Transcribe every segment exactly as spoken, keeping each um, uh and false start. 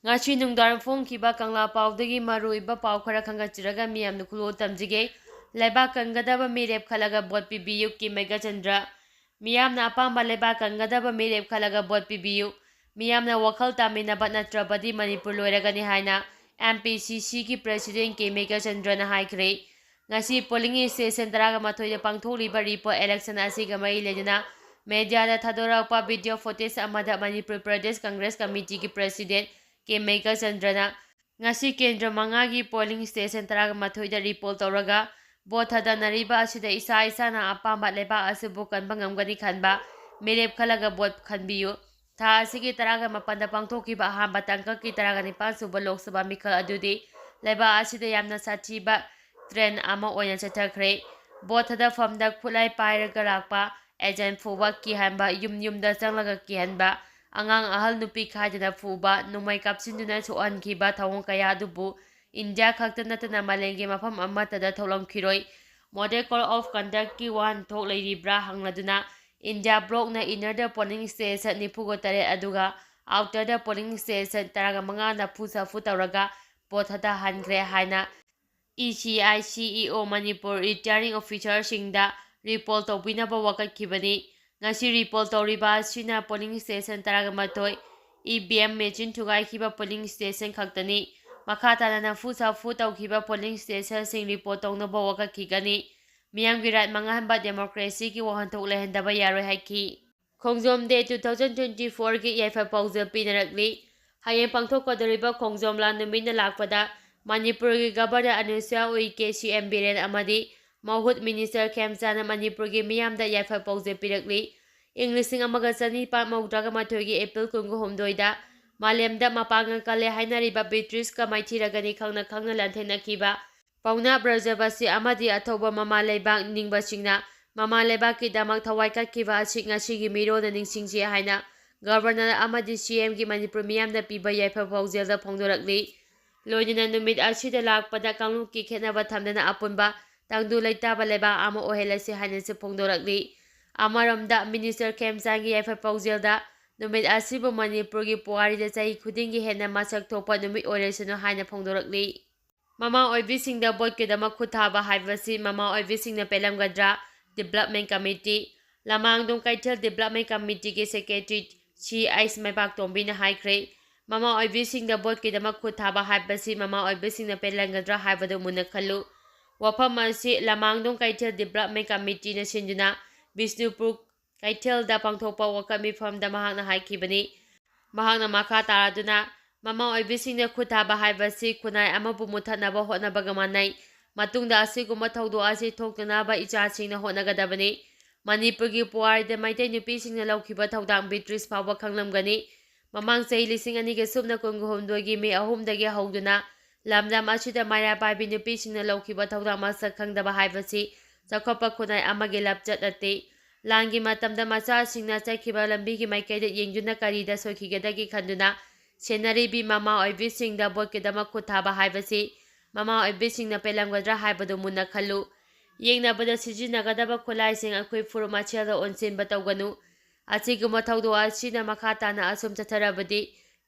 ꯉꯁꯤ ꯅꯨꯡꯗꯥꯡ ꯐꯣꯡꯈꯤꯕ ꯀꯪꯂꯥ ꯄꯥꯎꯗꯒꯤ ꯃꯔꯨꯑꯣꯏꯕ ꯄꯥꯎ ꯈꯔ ꯈꯪꯒꯠꯆꯔꯒ ꯃꯤꯌꯥꯝꯅ ꯈꯨꯂꯣ ꯇꯝꯖꯒꯦ꯫ ꯂꯩꯕꯥꯛ ꯀꯟꯒꯗꯕ ꯃꯤ ꯂꯦꯞꯈꯠꯂꯒ ꯚꯣꯠ ꯄꯤꯕꯤꯌꯨ, ꯀꯦ ꯃꯦꯘꯆꯟꯗ꯭ꯔ꯫ ꯃꯤꯌꯥꯝꯅ ꯑꯄꯥꯝꯕ ꯂꯩꯕꯥꯛ ꯀꯟꯒꯗꯕ ꯃꯤ ꯂꯦꯞꯈꯠꯂꯒ ꯚꯣꯠ ꯄꯤꯕꯤꯌꯨ꯫ ꯃꯤꯌꯥꯝꯅ ꯋꯥꯈꯜ ꯇꯥꯃꯤꯟꯅꯕ ꯅꯠꯇ꯭ꯔꯕꯗꯤ ꯃꯅꯤꯄꯨꯔ ꯂꯣꯏꯔꯒꯅꯤ ꯍꯥꯏꯅ ꯑꯦꯝ ꯄꯤ ꯁꯤ ꯁꯤꯒꯤ ꯄ꯭ꯔꯦꯁꯤꯗꯦꯟ ꯀꯦ ꯃꯦꯘꯆꯟꯗ꯭ꯔꯅ ꯍꯥꯏꯈ꯭ꯔꯦ꯫ ꯉꯁꯤ ꯄꯣꯂꯤꯡ ꯁ꯭ꯇꯦꯁꯟ ꯇꯔꯥꯒ ꯃꯥꯊꯣꯏꯗ ꯄꯥꯡꯊꯣꯛꯂꯤꯕ ꯔꯤꯄꯣ ꯏꯂꯦꯛꯁꯟ ꯑꯁꯤꯒ ꯃꯔꯤ ꯂꯩꯅꯅ ꯃꯦꯗꯤꯌꯥꯗ ꯊꯥꯗꯣꯔꯛꯄ ꯚꯤꯗꯤꯑꯣ ꯐꯨꯇꯦꯖ ꯑꯃꯗ ꯃꯅꯤꯄꯨꯔ ꯄ꯭ꯔꯗꯦꯁ ꯀꯪꯒ꯭ꯔꯦꯁ ꯀꯃꯤꯇꯤꯒꯤ ꯄ꯭ꯔꯦꯁꯤꯗꯦꯟ ꯀꯦ ꯃꯦꯘꯆꯟꯗ꯭ꯔꯅ ꯉꯁꯤ ꯀꯦꯟꯗ꯭ꯔ ꯃꯉꯥꯒꯤ ꯄꯣꯂꯤꯡ ꯁ꯭ꯇꯦꯁꯟ ꯇꯔꯥꯒ ꯃꯥꯊꯣꯏꯗ ꯔꯤꯄꯣꯜ ꯇꯧꯔꯒ ꯚꯣꯠ ꯊꯥꯗꯅꯔꯤꯕ ꯑꯁꯤꯗ ꯏꯁꯥ ꯏꯁꯥꯅ ꯑꯄꯥꯝꯕ ꯂꯩꯕꯥꯛ ꯑꯁꯤꯕꯨ ꯀꯟꯕ ꯉꯝꯒꯅꯤ ꯈꯟꯕ ꯃꯤꯔꯦꯞ ꯈꯜꯂꯒ ꯚꯣꯠ ꯈꯟꯕꯤꯌꯨ꯫ ꯊꯥ ꯑꯁꯤꯒꯤ ꯇꯔꯥꯒ ꯃꯥꯄꯟꯗ ꯄꯥꯡꯊꯣꯛꯈꯤꯕ ꯑꯍꯥꯟꯕ ꯇꯥꯡꯀꯛꯀꯤ ꯇꯔꯥꯒ ꯅꯤꯄꯥꯟ ꯁꯨꯕ ꯂꯣꯛ ꯁꯚꯥ ꯃꯤꯈꯜ ꯑꯗꯨꯗꯤ ꯂꯩꯕꯥꯛ ꯑꯁꯤꯗ ꯌꯥꯝꯅ ꯁꯥꯊꯤꯕ ꯇ꯭ꯔꯦꯟ ꯑꯃ ꯑꯣꯏꯅ ꯆꯠꯊꯈ꯭ꯔꯦ꯫ ꯚꯣꯠ ꯊꯥꯗꯐꯝꯗ ꯈꯨꯠꯂꯥꯏ ꯄꯥꯏꯔꯒ ꯂꯥꯛꯄ, ꯑꯦꯖꯦꯟ ꯐꯨꯕ, ꯀꯤꯍꯟꯕ, ꯌꯨꯝ ꯌꯨꯝꯗ ꯆꯪꯂꯒ ꯀꯤꯍꯟꯕ, ꯑꯉꯥꯡ ꯑꯍꯜ ꯅꯨꯄꯤ ꯈꯥꯏꯗꯅ ꯐꯨꯕ, ꯅꯣꯡꯃꯩ ꯀꯥꯞꯁꯤꯟꯗꯨꯅ ꯁꯣꯛꯍꯟꯈꯤꯕ ꯊꯧꯑꯣꯡ ꯀꯌꯥ ꯑꯗꯨꯕꯨ ꯏꯟꯗꯤꯌꯥ ꯈꯛꯇ ꯅꯠꯇꯅ ꯃꯥꯂꯦꯝꯒꯤ ꯃꯐꯝ ꯑꯃꯠꯇꯗ ꯊꯣꯛꯂꯝꯈꯤꯔꯣꯏ꯫ ꯃꯣꯗꯦꯜ ꯀꯣꯗ ꯑꯣꯐ ꯀꯟꯗꯛꯀꯤ ꯋꯥꯍꯟꯊꯣꯛ ꯂꯩꯔꯤꯕ꯭ꯔꯥ ꯍꯪꯂꯗꯨꯅ ꯏꯟꯗꯤꯌꯥ ꯕ꯭ꯂꯣꯛꯅ ꯏꯟꯅꯔꯗ ꯄꯣꯂꯤꯡ ꯁ꯭ꯇꯦꯁꯟ ꯅꯤꯐꯨꯒ ꯇꯔꯦꯠ ꯑꯗꯨꯒ ꯑꯥꯎꯇꯔꯗ ꯄꯣꯂꯤꯡ ꯁ꯭ꯇꯦꯁꯟ ꯇꯔꯥꯒ ꯃꯉꯥ ꯅꯐꯨ ꯁꯥꯐꯨ ꯇꯧꯔꯒ ꯚꯣꯠ ꯊꯥꯗꯍꯟꯈ꯭ꯔꯦ ꯍꯥꯏꯅ E C I C E ꯑꯣ ꯃꯅꯤꯄꯨꯔ ꯔꯤꯇꯔꯅꯤꯡ ꯑꯣꯐꯤꯁꯥꯔꯁꯤꯡꯗ ꯔꯤꯄꯣꯔꯠ ꯇꯧꯕꯤꯅꯕ ꯋꯥꯀꯠꯈꯤꯕꯅꯤ꯫ ꯉꯁꯤ ꯔꯤꯄꯣꯔꯠ ꯇꯧꯔꯤꯕ ꯑꯁꯤꯅ ꯄꯣꯂꯤꯡ ꯁ꯭ꯇꯦꯁꯟ ꯇꯔꯥꯒ ꯃꯥꯊꯣꯏ, ꯏ ꯚꯤ ꯑꯦꯝ ꯃꯦꯆꯤꯟ ꯊꯨꯒꯥꯏꯈꯤꯕ ꯄꯣꯂꯤꯡ ꯁ꯭ꯇꯦꯁꯟ ꯈꯛꯇꯅꯤ꯫ ꯃꯈꯥ ꯇꯥꯅ ꯅꯐꯨ ꯁꯥꯐꯨ ꯇꯧꯈꯤꯕ ꯄꯣꯂꯤꯡ ꯁ꯭ꯇꯦꯁꯟꯁꯤꯡ ꯔꯤꯄꯣꯔꯠ ꯇꯧꯅꯕ ꯋꯥꯀꯠꯈꯤꯒꯅꯤ꯫ ꯃꯤꯌꯥꯝꯒꯤ ꯔꯥꯏꯠ ꯃꯥꯡꯍꯟꯕ, ꯗꯦꯃꯣꯀ꯭ꯔꯦꯁꯤꯒꯤ ꯋꯥꯍꯟꯊꯣꯛ ꯂꯩꯍꯟꯗꯕ ꯌꯥꯔꯣꯏ ꯍꯥꯏꯈꯤ꯫ ꯈꯣꯡꯖꯣꯝ ꯗꯦ ꯇꯨ ꯊꯥꯎꯖꯟ ꯇ꯭ꯋꯦꯟꯇꯤ ꯐꯣꯔꯒꯤ ꯌꯥꯏꯐ ꯄꯥꯎꯖꯦꯜ ꯄꯤꯅꯔꯛꯂꯤ꯫ ꯍꯌꯦꯡ ꯄꯥꯡꯊꯣꯛꯀꯗꯧꯔꯤꯕ ꯈꯣꯡꯖꯣꯝ ꯂꯥꯟ ꯅꯨꯃꯤꯠꯅ ꯂꯥꯛꯄꯗ ꯃꯅꯤꯄꯨꯔꯒꯤ ꯒꯕꯔꯅꯔ ꯑꯅꯨꯁꯨꯌꯥ ꯎꯏꯀꯦ, ꯁꯤ ꯑꯦꯝ ꯕꯤꯔꯦꯟ ꯑꯃꯗꯤ ꯃꯍꯨꯠ ꯃꯤꯅꯤꯁꯇꯔ ꯈꯦꯝꯆꯥꯟꯅ ꯃꯅꯤꯄꯨꯔꯒꯤ ꯃꯤꯌꯥꯝꯗ ꯌꯥꯏꯐ ꯄꯥꯎꯖꯦꯜ ꯄꯤꯔꯛꯂꯤ꯫ ꯏꯪ ꯂꯤꯁꯤꯡ ꯑꯃꯒ ꯆꯅꯤꯄꯥꯟ ꯃꯧꯗ꯭ꯔꯥꯒ ꯃꯥꯊꯣꯏꯒꯤ ꯑꯦꯄ꯭ꯔꯤꯜ ꯀꯨꯟꯒ ꯍꯨꯝꯗꯣꯏꯗ ꯃꯥꯂꯦꯝꯗ ꯃꯄꯥꯡꯒꯜ ꯀꯜꯂꯦ ꯍꯥꯏꯅꯔꯤꯕ ꯕ꯭ꯔꯤꯇꯤꯁꯀ ꯃꯥꯏꯊꯤꯔꯒꯅꯤ ꯈꯪꯅ ꯈꯪꯅ ꯂꯥꯟꯊꯦꯡꯅꯈꯤꯕ ꯄꯥꯎꯅꯥ ꯕ꯭ꯔꯖꯕꯥꯁꯤ ꯑꯃꯗꯤ ꯑꯊꯧꯕ ꯃꯃꯥ ꯂꯩꯕꯥꯛ ꯅꯤꯡꯕꯁꯤꯡꯅ ꯃꯃꯥ ꯂꯩꯕꯥꯛꯀꯤꯗꯃꯛ ꯊꯋꯥꯏ ꯀꯠꯈꯤꯕ ꯑꯁꯤ ꯉꯁꯤꯒꯤ ꯃꯤꯔꯣꯜꯅ ꯅꯤꯡꯁꯤꯡꯁꯤ ꯍꯥꯏꯅ ꯒꯕꯔꯅꯔ ꯑꯃꯗꯤ ꯁꯤ ꯑꯦꯝꯒꯤ ꯃꯅꯤꯄꯨꯔ ꯃꯤꯌꯥꯝꯗ ꯄꯤꯕ ꯌꯥꯏꯐ ꯄꯥꯎꯖꯦꯜꯗ ꯐꯣꯡꯗꯣꯔꯛꯂꯤ꯫ ꯂꯣꯏꯅꯅ ꯅꯨꯃꯤꯠ ꯑꯁꯤꯗ ꯂꯥꯛꯄꯗ ꯀꯥꯡꯂꯨꯞꯀꯤ ꯈꯦꯠꯅꯕ ꯊꯝꯗꯅ ꯑꯄꯨꯟꯕ ꯇꯪꯗꯨ ꯂꯩꯇꯥꯕ ꯂꯩꯕꯥꯛ ꯑꯃ ꯑꯣꯏꯍꯜꯂꯁꯤ ꯍꯥꯏꯅꯁꯨ ꯐꯣꯡꯗꯣꯔꯛꯂꯤ꯫ ꯑꯃꯔꯣꯝꯗ ꯃꯤꯅꯤꯁꯇꯔ ꯈꯦꯝꯆꯥꯟꯒꯤ ꯌꯥꯏꯐ ꯄꯥꯎꯖꯦꯜꯗ ꯅꯨꯃꯤꯠ ꯑꯁꯤꯕꯨ ꯃꯅꯤꯄꯨꯔꯒꯤ ꯄꯨꯋꯥꯔꯤꯗ ꯆꯍꯤ ꯈꯨꯗꯤꯡꯒꯤ ꯍꯦꯟꯅ ꯃꯁꯛ ꯊꯣꯛꯄ ꯅꯨꯃꯤꯠ ꯑꯣꯏꯔꯁꯅꯨ ꯍꯥꯏꯅ ꯐꯣꯡꯗꯣꯔꯛꯂꯤ꯫ ꯃꯃꯥ ꯑꯣꯏꯕꯤꯁꯤꯡꯗ ꯚꯣꯠꯀꯤꯗꯃꯛ ꯈꯨꯠ ꯊꯥꯕ ꯍꯥꯏꯕꯁꯤ ꯃꯃꯥ ꯑꯣꯏꯕꯤꯁꯤꯡꯅ ꯄꯦꯜꯂꯝꯒꯗ꯭ꯔꯥ? Development Committee, ꯂꯃꯥꯡꯗꯣꯡ ꯀꯩꯊꯦꯜ Development Committeeꯒꯤ Secretary ꯁꯤ ꯑꯩꯁ ꯃꯩꯕꯥꯛꯇꯣꯝꯕꯤꯅ ꯍꯥꯏꯈ꯭ꯔꯦ꯫ ꯃꯃꯥ ꯑꯣꯏꯕꯤꯁꯤꯡꯗ ꯚꯣꯠꯀꯤꯗꯃꯛ ꯈꯨꯠ ꯊꯥꯕ ꯍꯥꯏꯕꯁꯤ ꯃꯃꯥ ꯑꯣꯏꯕꯤꯁꯤꯡꯅ ꯄꯦꯜꯂꯝꯒꯗ꯭ꯔꯥ ꯍꯥꯏꯕꯗꯨ ꯃꯨꯟꯅ ꯈꯜꯂꯨ꯫ ꯋꯥꯐꯝ ꯑꯁꯤ ꯂꯃꯥꯡꯗꯣꯡ ꯀꯩꯊꯦꯜ Development Committeeꯅ ꯁꯤꯟꯗꯨꯅ ꯕꯤꯁꯅꯨꯄꯨꯔ ꯀꯩꯊꯦꯜꯗ ꯄꯥꯡꯊꯣꯛꯄ ꯋꯥꯀꯠ ꯃꯤꯐꯝꯗ ꯃꯍꯥꯛꯅ ꯍꯥꯏꯈꯤꯕꯅꯤ꯫ ꯃꯍꯥꯛꯅ ꯃꯈꯥ ꯇꯥꯔꯗꯨꯅ, ꯃꯃꯥ ꯑꯣꯏꯕꯤꯁꯤꯡꯅ ꯈꯨꯠ ꯊꯥꯕ ꯍꯥꯏꯕꯁꯤ ꯈꯨꯟꯅꯥꯏ ꯑꯃꯕꯨ ꯃꯨꯠꯊꯠꯅꯕ ꯍꯣꯠꯅꯕꯒ ꯃꯥꯟꯅꯩ꯫ ꯃꯇꯨꯡꯗ ꯑꯁꯤꯒꯨꯝꯕ ꯊꯧꯗꯣꯛ ꯑꯁꯤ ꯊꯣꯛꯇꯅꯕ ꯏꯆꯥꯁꯤꯡꯅ ꯍꯣꯠꯅꯒꯗꯕꯅꯤ꯫ ꯃꯅꯤꯄꯨꯔꯒꯤ ꯄꯨꯋꯥꯔꯤꯗ ꯃꯩꯇꯩ ꯅꯨꯄꯤꯁꯤꯡꯅ ꯂꯧꯈꯤꯕ ꯊꯧꯗꯥꯡ ꯕꯤꯇ꯭ꯔꯤꯁ ꯐꯥꯎꯕ ꯈꯪꯂꯝꯒꯅꯤ꯫ ꯃꯃꯥꯡ ꯆꯍꯤ ꯂꯤꯁꯤꯡ ꯑꯅꯤꯒ ꯁꯨꯞꯅ ꯀꯨꯟꯍꯨꯝꯗꯣꯏꯒꯤ ꯃꯦ ꯑꯍꯨꯝꯗꯒꯤ ꯍꯧꯗꯨꯅ ꯂꯝꯗꯝ ꯑꯁꯤꯗ ꯃꯩꯔꯥ ꯄꯥꯏꯕꯤ ꯅꯨꯄꯤꯁꯤꯡꯅ ꯂꯧꯈꯤꯕ ꯊꯧꯗꯥꯡ ꯃꯁꯛ ꯈꯪꯗꯕ ꯍꯥꯏꯕꯁꯤ ꯆꯥꯎꯈꯠꯄ ꯈꯨꯟꯅꯥꯏ ꯑꯃꯒꯤ ꯂꯝꯆꯠ ꯅꯠꯇꯦ꯫ ꯂꯥꯟꯒꯤ ꯃꯇꯝꯗ ꯃꯆꯥꯁꯤꯡꯅ ꯆꯠꯈꯤꯕ ꯂꯝꯕꯤꯒꯤ ꯃꯥꯏꯀꯩꯗ ꯌꯦꯡꯗꯨꯅ ꯀꯔꯤꯗ ꯁꯣꯏꯈꯤꯒꯗꯒꯦ ꯈꯟꯗꯨꯅ ꯁꯦꯟꯅꯔꯤꯕꯤ ꯃꯃꯥ ꯑꯣꯏꯕꯤꯁꯤꯡꯗ ꯚꯣꯠꯀꯤꯗꯃꯛ ꯈꯨꯠ ꯊꯥꯕ ꯍꯥꯏꯕꯁꯤ ꯃꯃꯥ ꯑꯣꯏꯕꯤꯁꯤꯡꯅ ꯄꯦꯜꯂꯝꯒꯗ꯭ꯔꯥ ꯍꯥꯏꯕꯗꯨ ꯃꯨꯟꯅ ꯈꯜꯂꯨ꯫ ꯌꯦꯡꯅꯕꯗ ꯁꯤꯖꯤꯟꯅꯒꯗꯕ ꯈꯨꯠꯂꯥꯏꯁꯤꯡ ꯑꯩꯈꯣꯏ ꯐꯨꯔꯨꯞ ꯃꯁꯦꯜꯗ ꯑꯣꯟꯁꯤꯟꯕ ꯇꯧꯒꯅꯨ꯫ ꯑꯁꯤꯒꯨꯝꯕ ꯊꯧꯗꯣꯛ ꯑꯁꯤꯅ ꯃꯈꯥ ꯇꯥꯅ ꯑꯁꯨꯝ ꯆꯠꯊꯔꯕꯗꯤ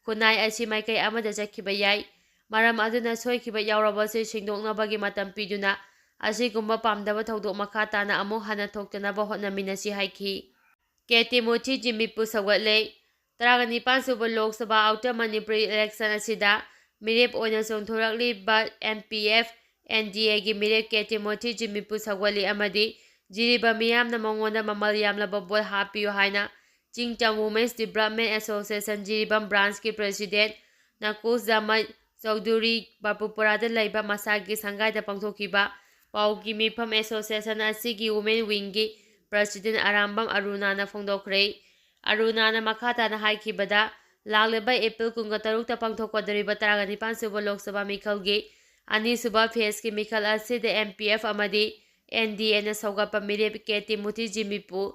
ꯈꯨꯟꯅꯥꯏ ꯑꯁꯤ ꯃꯥꯏꯀꯩ ꯑꯃꯗ ꯆꯠꯈꯤꯕ ꯌꯥꯏ꯫ ꯃꯔꯝ ꯑꯗꯨꯅ ꯁꯣꯏꯈꯤꯕ ꯌꯥꯎꯔꯕꯁꯨ ꯁꯦꯡꯗꯣꯛꯅꯕꯒꯤ ꯃꯇꯝ ꯄꯤꯗꯨꯅ ꯑꯁꯤꯒꯨꯝꯕ ꯄꯥꯝꯗꯕ ꯊꯧꯗꯣꯛ ꯃꯈꯥ ꯇꯥꯅ ꯑꯃꯨꯛ ꯍꯟꯅ ꯊꯣꯛꯇꯅꯕ ꯍꯣꯠꯅꯃꯤꯟꯅꯁꯤ ꯍꯥꯏꯈꯤ꯫ ꯀꯦ ꯇꯤꯃꯣꯊꯤ ꯖꯤꯃꯤꯄꯨ ꯁꯧꯒꯠꯂꯦ꯫ ꯇꯔꯥꯒ ꯅꯤꯄꯥꯟ ꯁꯨꯕ ꯂꯣꯛ ꯁꯚꯥ ꯑꯥꯎꯇꯔ ꯃꯅꯤꯄꯨꯔꯤ ꯏꯂꯦꯛꯁꯟ ꯑꯁꯤꯗ ꯃꯤꯔꯦꯞ ꯑꯣꯏꯅ ꯆꯣꯡꯊꯣꯔꯛꯂꯤꯕ M P F, N D ꯑꯦꯒꯤ ꯃꯤꯔꯦꯞ ꯀꯦ ꯇꯤꯃꯣꯊꯤ ꯖꯤꯃꯤꯄꯨ ꯁꯧꯒꯠꯂꯤ ꯑꯃꯗꯤ ꯖꯤꯔꯤꯕꯥꯝ ꯃꯤꯌꯥꯝꯅ ꯃꯉꯣꯟꯗ ꯃꯃꯜ ꯌꯥꯝꯂꯕ ꯚꯣꯠ ꯍꯥꯞꯄꯤꯌꯨ ꯍꯥꯏꯅ Chingtam Women's Development Association Jiribam ꯕ꯭ꯔꯥꯟꯁꯀꯤ ꯄ꯭ꯔꯦꯁꯤꯗꯦꯟꯠ ꯅꯀꯨꯁ ꯖꯃꯠ ꯆꯧꯙꯨꯔꯤ ꯕꯥꯄꯨꯄꯨꯔꯥꯗ ꯂꯩꯕ ꯃꯁꯥꯒꯤ ꯁꯪꯒꯥꯏꯗ ꯄꯥꯡꯊꯣꯛꯈꯤꯕ ꯄꯥꯎꯒꯤ ꯃꯤꯐꯝ ꯑꯦꯁꯣꯁꯤꯌꯦꯁꯟ ꯑꯁꯤꯒꯤ ꯋꯨꯃꯦꯟ ꯋꯤꯡꯒꯤ ꯄ꯭ꯔꯦꯁꯤꯗꯦꯟꯠ ꯑꯔꯥꯝꯕꯝ ꯑꯔꯨꯅꯥꯅ ꯐꯣꯡꯗꯣꯛꯈ꯭ꯔꯦ꯫ ꯑꯔꯨꯅꯥꯅ ꯃꯈꯥ ꯇꯥꯅ ꯍꯥꯏꯈꯤꯕꯗ, ꯂꯥꯛꯂꯤꯕ ꯑꯦꯄ꯭ꯔꯤꯜ ꯀꯨꯟꯒ ꯇꯔꯨꯛꯇ ꯄꯥꯡꯊꯣꯛꯀꯗꯧꯔꯤꯕ ꯇꯔꯥꯒ ꯅꯤꯄꯥꯟ ꯁꯨꯕ ꯂꯣꯛ ꯁꯚꯥ ꯃꯤꯈꯜꯒꯤ ꯑꯅꯤꯁꯨꯕ ꯐꯦꯖꯀꯤ ꯃꯤꯈꯜ ꯑꯁꯤꯗ ꯑꯦꯝ ꯄꯤ ꯑꯦꯐ ꯑꯃꯗꯤ ꯑꯦꯟ ꯗꯤ ꯑꯦꯅ ꯁꯧꯒꯠꯄ ꯃꯤꯔꯦꯞ ꯀꯦ ꯇꯤꯃꯣꯊꯤ ꯖꯤꯃꯤꯄꯨ,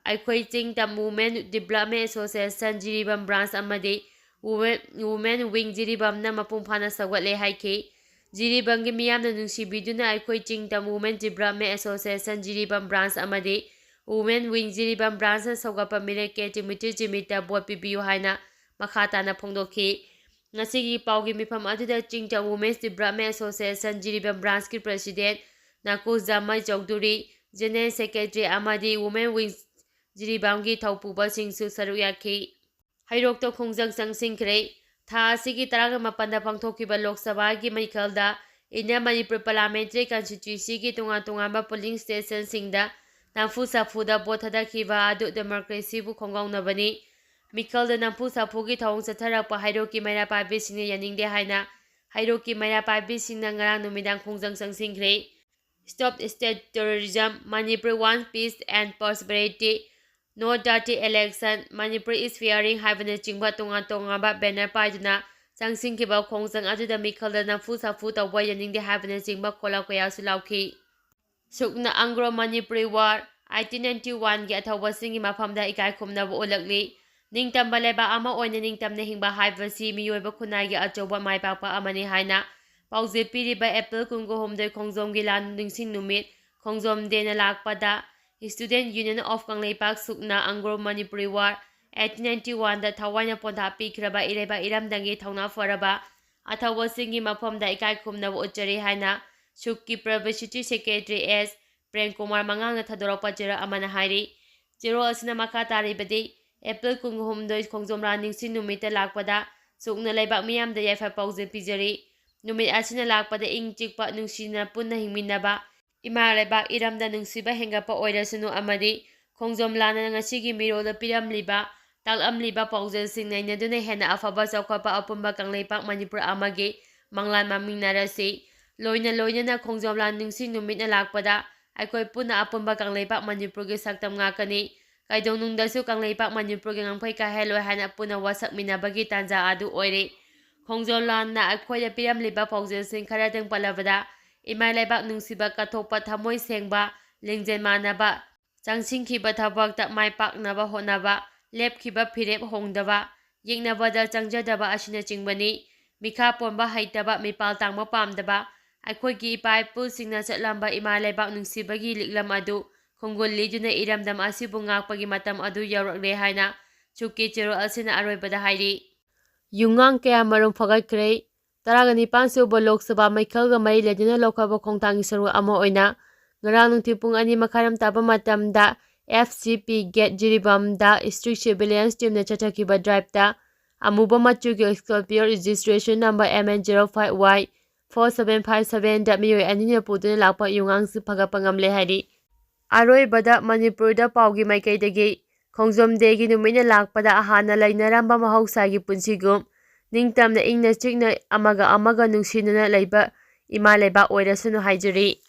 ꯑꯩꯈꯣꯏ Chingtam women development association Jiribam branch ꯑꯃꯗꯤ ꯋꯨꯃꯦꯟ, ꯋꯨꯃꯦꯟ ꯋꯤꯡ ꯖꯤꯔꯤꯕꯥꯝꯅ ꯃꯄꯨꯡ ꯐꯥꯅ ꯁꯧꯒꯠꯂꯦ ꯍꯥꯏꯈꯤ꯫ ꯖꯤꯔꯤꯕꯥꯝꯒꯤ ꯃꯤꯌꯥꯝꯅ ꯅꯨꯡꯁꯤꯕꯤꯗꯨꯅ ꯑꯩꯈꯣꯏ Chingtam women development association Jiribam branch ꯑꯃꯗꯤ Women Wing ꯖꯤꯔꯤꯕꯥꯝ branchꯅ ꯁꯧꯒꯠꯄ ꯃꯤꯔꯦꯞ ꯀꯦ ꯇꯤꯃꯤꯇꯤ ꯖꯤꯃꯤꯠꯇ vote ꯄꯤꯕꯤꯌꯨ ꯍꯥꯏꯅ ꯃꯈꯥ ꯇꯥꯅ ꯐꯣꯡꯗꯣꯛꯈꯤ꯫ ꯉꯁꯤꯒꯤ ꯄꯥꯎꯒꯤ ꯃꯤꯐꯝ ꯑꯗꯨꯗ ꯆꯤꯡꯖꯥꯡ Women's Development Association Jiribam branchꯀꯤ president ꯅꯥꯀꯨꯖꯥꯃꯩ Chaudhuri, general secretary ꯑꯃꯗꯤ Women Wing ꯖꯤꯔꯤꯕꯥꯝꯒꯤ ꯊꯧꯄꯨꯕꯁꯤꯡꯁꯨ ꯁꯔꯨꯛ ꯌꯥꯈꯤ꯫ ꯍꯩꯔꯣꯛꯇ ꯈꯣꯡꯖꯪ ꯆꯪꯁꯤꯟꯈ꯭ꯔꯦ꯫ ꯊꯥ ꯑꯁꯤꯒꯤ ꯇꯔꯥꯃꯥꯄꯟꯗ ꯄꯥꯡꯊꯣꯛꯈꯤꯕ ꯂꯣꯛ ꯁꯚꯥꯒꯤ ꯃꯤꯈꯜꯗ Inner Manipur Parliamentary Constituencyꯒꯤ ꯇꯣꯉꯥꯟ ꯇꯣꯉꯥꯟꯕ polling stationꯁꯤꯡꯗ ꯅꯝꯐꯨ ꯁꯥꯐꯨꯗ vote ꯊꯥꯗꯈꯤꯕ ꯑꯗꯨ democracyꯕꯨ ꯈꯣꯡꯒꯥꯎꯅꯕꯅꯤ꯫ ꯃꯤꯈꯜꯗ ꯅꯝꯐꯨ ꯁꯥꯐꯨꯒꯤ ꯊꯧꯑꯣꯡ ꯆꯠꯊꯔꯛꯄ ꯍꯩꯔꯣꯛꯀꯤ ꯃꯩꯔꯥ ꯄꯥꯏꯕꯤꯁꯤꯡꯅ ꯌꯥꯅꯤꯡꯗꯦ ꯍꯥꯏꯅ ꯍꯩꯔꯣꯛꯀꯤ ꯃꯩꯔꯥ ꯄꯥꯏꯕꯤꯁꯤꯡꯅ ꯉꯔꯥꯡ ꯅꯨꯃꯤꯗꯥꯡ ꯈꯣꯡꯖꯪ ꯆꯪꯁꯤꯟꯈ꯭ꯔꯦ꯫ Stop State Terrorism, Manipur Wants Peace and Prosperity, No Dirty Election, Manipur is Fearing ꯍꯥꯏꯕꯅꯆꯤꯡꯕ ꯇꯣꯉꯥꯟ ꯇꯣꯉꯥꯟꯕ banner ꯄꯥꯏꯗꯨꯅ ꯆꯪꯁꯤꯟꯈꯤꯕ ꯈꯣꯡꯖꯪ ꯑꯗꯨꯗ ꯃꯤꯈꯜꯗ ꯅꯝꯐꯨ ꯁꯥꯐꯨ ꯇꯧꯕ ꯌꯥꯅꯤꯡꯗꯦ ꯍꯥꯏꯕꯅꯆꯤꯡꯕ ꯈꯣꯜꯂꯥꯎ ꯀꯌꯥꯁꯨ ꯂꯥꯎꯈꯤ꯫ ꯁꯨꯛꯅ Anglo Manipuri War, eighteen ninety oneꯒꯤ ꯑꯊꯧꯕꯁꯤꯡꯒꯤ ꯃꯐꯝꯗ ꯏꯀꯥꯏ ꯈꯨꯝꯅꯕ ꯎꯠꯂꯛꯂꯤ꯫ ꯅꯤꯡꯇꯝꯕ ꯂꯩꯕꯥꯛ ꯑꯃ ꯑꯣꯏꯅ ꯅꯤꯡꯇꯝꯅ ꯍꯤꯡꯕ ꯍꯥꯏꯕꯁꯤ ꯃꯤꯑꯣꯏꯕ ꯈꯨꯟꯅꯥꯏꯒꯤ ꯑꯆꯧꯕ ꯃꯥꯏ ꯄꯥꯛꯄ ꯑꯃꯅꯤ ꯍꯥꯏꯅ ꯄꯥꯎꯖꯦꯜ ꯄꯤꯔꯤꯕ April ꯀꯨꯟꯒ ꯍꯨꯝꯗꯣꯏ ꯈꯣꯡꯖꯣꯝꯒꯤ ꯂꯥꯟ ꯅꯤꯡꯁꯤꯡ ꯅꯨꯃꯤꯠ ꯈꯣꯡꯖꯣꯝ ꯗꯦꯅ ꯂꯥꯛꯄꯗ Student Union of Kangleipak ꯁꯨꯛꯅ Anglo Manipuri War eighteen ninety oneꯗ ꯊꯋꯥꯏꯅ ꯄꯣꯟꯊꯥ ꯄꯤꯈ꯭ꯔꯕ ꯏꯔꯩꯕꯥꯛ ꯏꯔꯝꯗꯝꯒꯤ ꯊꯧꯅꯥ ꯐꯔꯕ ꯑꯊꯧꯕꯁꯤꯡꯒꯤ ꯃꯐꯝꯗ ꯏꯀꯥꯏ ꯈꯨꯝꯅꯕ ꯎꯠꯆꯔꯤ ꯍꯥꯏꯅ ꯁꯨꯛꯀꯤ Publicity Secretary ꯑꯦꯁ ꯄ꯭ꯔꯦꯝꯀꯨꯃꯥꯔ ꯃꯉꯥꯡꯅ ꯊꯥꯗꯣꯔꯛꯄ ꯆꯦꯔꯣꯜ ꯑꯃꯅ ꯍꯥꯏꯔꯤ꯫ ꯆꯦꯔꯣꯜ ꯑꯁꯤꯅ ꯃꯈꯥ ꯇꯥꯔꯤꯕꯗꯤ, April ꯀꯨꯟꯍꯨꯝꯗꯣꯏ ꯈꯣꯡꯖꯣꯝ ꯂꯥꯟ ꯅꯤꯡꯁꯤꯡ ꯅꯨꯃꯤꯠꯇ ꯂꯥꯛꯄꯗ ꯁꯨꯛꯅ ꯂꯩꯕꯥꯛ ꯃꯤꯌꯥꯝꯗ ꯌꯥꯏꯐ ꯄꯥꯎꯖꯦꯜ ꯄꯤꯖꯔꯤ꯫ ꯅꯨꯃꯤꯠ ꯑꯁꯤꯅ ꯂꯥꯛꯄꯗ ꯏꯪ ꯆꯤꯛꯄ, ꯅꯨꯡꯁꯤꯅ ꯄꯨꯟꯅ ꯍꯤꯡꯃꯤꯟꯅꯕ, ꯏꯃꯥ ꯂꯩꯕꯥꯛ ꯏꯔꯝꯗ ꯅꯨꯡꯁꯤꯕ ꯍꯦꯟꯒꯠꯄ ꯑꯣꯏꯔꯁꯅꯨ ꯑꯃꯗꯤ ꯈꯣꯡꯖꯣꯝ ꯂꯥꯟꯅ ꯉꯁꯤꯒꯤ ꯃꯤꯔꯣꯜꯗ ꯄꯤꯔꯝꯂꯤꯕ, ꯇꯥꯛꯂꯝꯂꯤꯕ ꯄꯥꯎꯖꯦꯜꯁꯤꯡ ꯅꯩꯅꯗꯨꯅ ꯍꯦꯟꯅ ꯑꯐꯕ ꯆꯥꯎꯈꯠꯄ ꯑꯄꯨꯟꯕ ꯀꯪꯂꯩꯄꯥꯛ ꯃꯅꯤꯄꯨꯔ ꯑꯃꯒꯤ ꯃꯪꯂꯥꯟ ꯃꯥꯡꯃꯤꯟꯅꯔꯁꯤ꯫ ꯂꯣꯏꯅ ꯂꯣꯏꯅꯅ ꯈꯣꯡꯖꯣꯝ ꯂꯥꯟ ꯅꯤꯡꯁꯤꯡ ꯅꯨꯃꯤꯠꯅ ꯂꯥꯛꯄꯗ ꯑꯩꯈꯣꯏ ꯄꯨꯟꯅ ꯑꯄꯨꯟꯕ ꯀꯪꯂꯩꯄꯥꯛ ꯃꯅꯤꯄꯨꯔꯒꯤ ꯁꯛꯇꯝ ꯉꯥꯛꯀꯅꯤ꯫ ꯀꯩꯗꯧꯅꯨꯡꯗꯁꯨ ꯀꯪꯂꯩꯄꯥꯛ ꯃꯅꯤꯄꯨꯔꯒꯤ ꯉꯝꯈꯩ ꯀꯥꯏꯍꯜꯂꯣꯏ ꯍꯥꯏꯅ ꯄꯨꯟꯅ ꯋꯥꯁꯛꯃꯤꯟꯅꯕꯒꯤ ꯇꯥꯟꯖꯥ ꯑꯗꯨ ꯑꯣꯏꯔꯦ꯫ ꯈꯣꯡꯖꯣꯝ ꯂꯥꯟꯅ ꯑꯩꯈꯣꯏꯗ ꯄꯤꯔꯝꯂꯤꯕ ꯄꯥꯎꯖꯦꯜꯁꯤꯡ ꯈꯔꯗꯪ ꯄꯜꯂꯕꯗ, ꯏꯃꯥ ꯂꯩꯕꯥꯛ ꯅꯨꯡꯁꯤꯕ ꯀꯠꯊꯣꯛꯄ, ꯊꯃꯣꯏ ꯁꯦꯡꯕ, ꯂꯤꯡꯖꯦꯜ ꯃꯥꯟꯅꯕ, ꯆꯪꯁꯤꯟꯈꯤꯕ ꯊꯕꯛꯇ ꯃꯥꯏ ꯄꯥꯛꯅꯕ ꯍꯣꯠꯅꯕ, ꯂꯦꯞꯈꯤꯕ ꯐꯤꯔꯦꯞ ꯍꯣꯡꯗꯕ, ꯌꯦꯛꯅꯕꯗ ꯆꯪꯖꯗꯕ ꯑꯁꯤꯅꯆꯤꯡꯕꯅꯤ꯫ ꯃꯤꯈꯥ ꯄꯣꯟꯕ ꯍꯩꯇꯕ, ꯃꯤꯄꯥꯜ ꯇꯥꯡꯕ ꯄꯥꯝꯗꯕ, ꯑꯩꯈꯣꯏꯒꯤ ꯏꯄꯥ ꯏꯄꯨꯁꯤꯡꯅ ꯆꯠꯂꯝꯕ ꯏꯃꯥ ꯂꯩꯕꯥꯛ ꯅꯨꯡꯁꯤꯕꯒꯤ ꯂꯤꯛꯂꯝ ꯑꯗꯨ ꯈꯣꯡꯒꯨꯜ ꯂꯤꯗꯨꯅ ꯏꯔꯝꯗꯝ ꯑꯁꯤꯕꯨ ꯉꯥꯛꯄꯒꯤ ꯃꯇꯝ ꯑꯗꯨ ꯌꯧꯔꯛꯂꯦ ꯍꯥꯏꯅ ꯆꯨꯀꯦ ꯆꯦꯔꯣꯜ ꯑꯁꯤꯅ ꯑꯔꯣꯏꯕꯗ ꯍꯥꯏꯔꯤ꯫ ꯌꯨꯉꯥꯡ ꯀꯌꯥꯃꯔꯨꯝ ꯐꯒꯠꯈ꯭ꯔꯦ꯫ ꯇꯔꯥꯒ ꯅꯤꯄꯥꯟ ꯁꯨꯕ ꯂꯣꯛ ꯁꯚꯥ ꯃꯤꯈꯜꯒ ꯃꯔꯤ ꯂꯩꯅꯅ ꯂꯧꯈꯠꯄ ꯈꯣꯡꯊꯥꯡꯒꯤ ꯁꯔꯨꯛ ꯑꯃ ꯑꯣꯏꯅ ꯉꯔꯥꯡ ꯅꯨꯡꯊꯤꯜ ꯄꯨꯡ ꯑꯅꯤ ꯃꯈꯥꯏꯔꯣꯝ ꯇꯥꯕ ꯃꯇꯝꯗ F C P gate ꯖꯤꯔꯤꯕꯥꯝꯗ District Surveillance Teamꯅ ꯆꯠꯊꯈꯤꯕ driveꯇ ꯑꯃꯨꯕ ꯃꯆꯨꯒꯤ Scorpio registration number M N zero five Y four seven five sevenꯗ ꯃꯤꯑꯣꯏ ꯑꯅꯤꯅ ꯄꯨꯗꯨꯅ ꯂꯥꯛꯄ ꯌꯨꯉꯥꯡꯁꯤꯡ ꯐꯒꯠꯄ ꯉꯝꯂꯦ ꯍꯥꯏꯔꯤ꯫ ꯑꯔꯣꯏꯕꯗ ꯃꯅꯤꯄꯨꯔꯗ ꯄꯥꯎꯒꯤ ꯃꯥꯏꯀꯩꯗꯒꯤ ꯈꯣꯡꯖꯣꯝ Dayꯒꯤ ꯅꯨꯃꯤꯠꯅ ꯂꯥꯛꯄꯗ ꯍꯥꯟꯅ ꯂꯩꯅꯔꯝꯕ ꯃꯍꯧꯁꯥꯒꯤ ꯄꯨꯟꯁꯤꯒꯨꯝ ꯅꯤꯡꯇꯝꯅ ꯏꯪꯅ ꯆꯤꯛꯅ ꯑꯃꯒ ꯑꯃꯒ ꯅꯨꯡꯁꯤꯅꯅ ꯂꯩꯕ ꯏꯃꯥ ꯂꯩꯕꯥꯛ ꯑꯣꯏꯔꯁꯅꯨ ꯍꯥꯏꯖꯔꯤ꯫